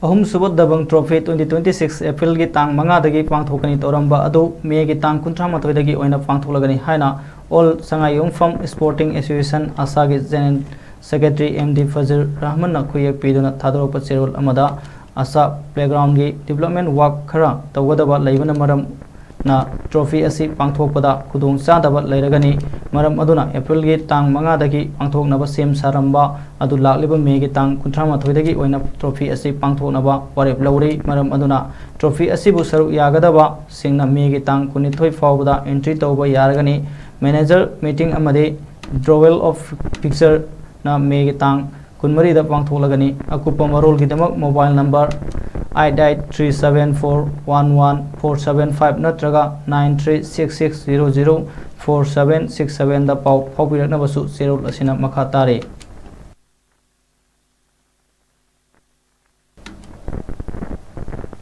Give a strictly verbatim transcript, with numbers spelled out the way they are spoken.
ꯑꯍꯨꯝꯁꯨꯕ ꯗꯕꯪ trophy twenty twenty six ꯑꯦꯄ꯭ꯔꯤꯜꯒꯤ ꯇꯥꯡ ꯃꯉꯥꯗꯒꯤ ꯄꯥꯡꯊꯣꯛꯀꯅꯤ ꯇꯧꯔꯝꯕ ꯑꯗꯨ ꯃꯦꯒꯤ ꯇꯥꯡ ꯀꯨꯟꯊ꯭ꯔꯥ ꯃꯥꯊꯣꯏꯗꯒꯤ ꯑꯣꯏꯅ ꯄꯥꯡꯊꯣꯛꯂꯒꯅꯤ ꯍꯥꯏꯅ ꯑꯣꯜ ꯁꯉꯥꯏꯌꯨꯝꯐꯝ ꯁ꯭ꯄꯣꯔꯇꯤꯡ ꯑꯦꯁꯣꯁꯤꯌꯦꯁꯟ ꯑꯁꯥꯒꯤ ꯖꯦꯅꯔꯦꯜ ꯁꯦꯀ꯭ꯔꯦꯇꯔꯤ ꯑꯦꯝ ꯗꯤ ꯐꯖꯤꯔ ꯔꯍꯃꯟꯅ ꯈꯨꯌꯦꯛ ꯄꯤꯗꯨꯅ ꯊꯥꯗꯣꯔꯛꯄ ꯆꯦꯔꯣꯜ ꯑꯃꯗ ꯑꯁꯥ ꯄ꯭ꯂꯦꯒ꯭ꯔꯥꯎꯟꯒꯤ ꯗꯤꯕ꯭ꯂꯞꯃꯦꯟ ꯋꯥꯔꯛ ꯈꯔ ꯇꯧꯒꯗꯕ ꯂꯩꯕꯅ ꯃꯔꯝ ꯅ ꯇ꯭ꯔꯣꯐꯤ ꯑꯁꯤ ꯄꯥꯡꯊꯣꯛꯄꯗ ꯈꯨꯗꯣꯡꯆꯥꯗꯕ ꯂꯩꯔꯒꯅꯤ꯫ ꯃꯔꯝ ꯑꯗꯨꯅ ꯑꯦꯄ꯭ꯔꯤꯜꯒꯤ ꯇꯥꯡ ꯃꯉꯥꯗꯒꯤ ꯄꯥꯡꯊꯣꯛꯅꯕ ꯁꯦꯝ ꯁꯥꯔꯝꯕ ꯑꯗꯨ ꯂꯥꯛꯂꯤꯕ ꯃꯦꯒꯤ ꯇꯥꯡ ꯀꯨꯟꯊ꯭ꯔꯥ ꯃꯥꯊꯣꯏꯗꯒꯤ ꯑꯣꯏꯅ ꯇ꯭ꯔꯣꯐꯤ ꯑꯁꯤ ꯄꯥꯡꯊꯣꯛꯅꯕ ꯋꯥꯔꯦꯞ ꯂꯧꯔꯤ꯫ ꯃꯔꯝ ꯑꯗꯨꯅ ꯇ꯭ꯔꯣꯐꯤ ꯑꯁꯤꯕꯨ ꯁꯔꯨꯛ ꯌꯥꯒꯗꯕꯁꯤꯡꯅ ꯃꯦꯒꯤ ꯇꯥꯡ ꯀꯨꯟꯅꯤꯊꯣꯏ ꯐꯥꯎꯕꯗ ꯑꯦꯟꯇ꯭ꯔꯤ ꯇꯧꯕ ꯌꯥꯔꯒꯅꯤ꯫ ꯃꯦꯅꯦꯖꯔ ꯃꯤꯇꯤꯡ ꯑꯃꯗꯤ drawing of fixture ꯅ ꯃꯦꯒꯤ ꯇꯥꯡ ꯀꯨꯟꯃꯔꯤꯗ ꯄꯥꯡꯊꯣꯛꯂꯒꯅꯤ꯫ ꯑꯀꯨꯞꯄ ꯃꯔꯣꯜꯒꯤꯗꯃꯛ mobile number eight eight three seven four one one four seven five ꯅꯠꯇ꯭ꯔꯒ nine three six six zero zero four seven six sevenꯗ ꯄꯥꯎ ꯐꯥꯎꯕꯤꯔꯛꯅꯕꯁꯨ ꯆꯦꯔꯣꯜ ꯑꯁꯤꯅ ꯃꯈꯥ ꯇꯥꯔꯤ꯫